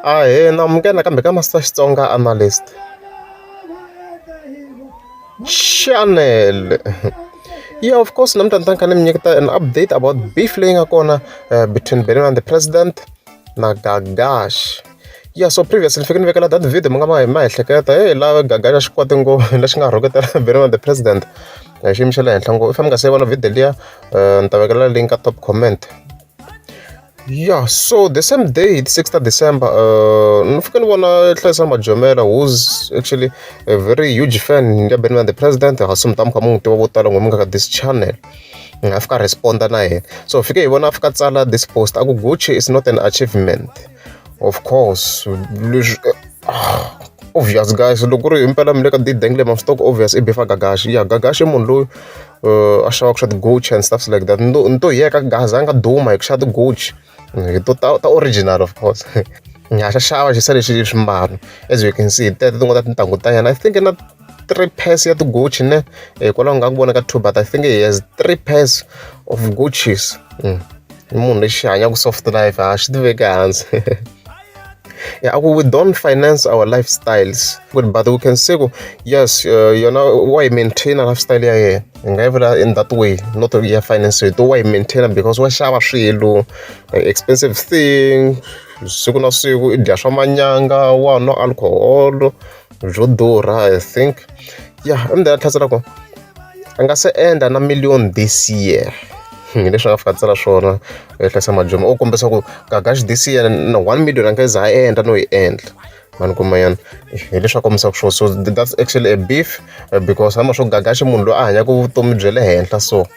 Ahee, na amukela nakambe ka Master Xitsonga Analyst Channel. Yeah, of course namuntlha ni ta kha ni mi nyiketa an update about beef leyi nga kona between Benny and the President na Gagash. Yeah, so previously ni fike ni vekela that video mi nga ma hi hleketa hey la Gagash a xi kwate ngopfu lexi nga rhuketela Benny and the President hi xiyimo xa le henhla ngopfu. If mi nga se vona video liya ni ta vekela link ka top comment. Yeah, so the same day, the 6th of December, ni fike ni vona Hlayisani Majomela, who's actually a very huge fan ya Benny the President, ha mi ta mi kha mi n'wi tiva vo tala n'wi mi nga ka this channel. A fika a responda na yena. So fike hi vona a fika tsala this post a ku Gucci is not an achievement. Of course, leswi obvious guys, loko ku ri himpela mi le ka dideng leyi ma swi tiva ku obvious i beef Gagash. Yeah, Gagash i munhu loyi a xavaka swa ti-Gucci and stuff like that. Ni to hi yeka Gaza a nga duma hi ku xava ti-Gucci to ta original, of course. Ha xa xava xisa lexi swimbalo, as you can see, teto tin'wana ta tintangu ta yena. I think na three pairs ya ti-Gucci ne, hikwalaho nga ku vona ka two, but I think he has three pairs of Guccis. I munhu lexi hanyaka soft life, a xi tiveki hansi. Yeah, we don't finance our lifestyles, but we can say ku yes, yona wa yi maintain lifestyle ya yena, hi nga yi vula in that way, not ya finance to wa yi maintain because wa xava swilo expensive thing siku na siku, i dya swa manyanga, wa nwa alcohol byo durha, I think. Yeah, and then a tlhela ku a nga se endla na million this year, hi leswi a nga fika tsala swona Hlayisa Majomela, u kombisa ku Gagash this year na 1 million a nga za a endla no yi endla mani kuma yana, hi leswi a kombisaka swona. So that's actually a beef because hama swo Gagash munhu loyi a hanyaka vutomi bya le henhla, so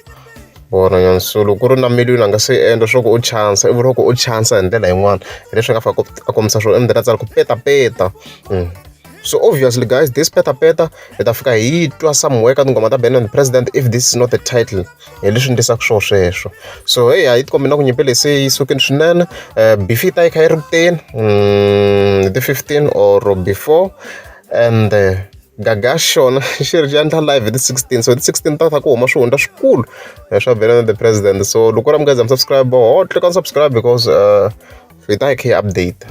vona nyana. So loko ku ri na million a nga se endla swa ku u chance, i vuriwa ku u chance hi ndlela yin'wana, hi leswi a nga fika a kombisa swona. Endzeni a tsala ku petapeta. So obviously guys, this petapeta hi ta fika hi twa somewhere ka tinghoma ta Benny and the President if this is not the title, hi leswi ndlisaka swona sweswo. So hey, a yi tikombi na ku nyimpi leyi se yi sukile swinene, beef yi ta yi kha yi ri kuteni hi ti 15 or before, and Gagash xona xi ri xi endla live hi ti 16, so hi ti 16 ta ta ku huma swihundla swikulu swa Benny and the President. So loko u ri mi nga za mi subscribe, ho click on subscribe because hi ta hi kha hi update.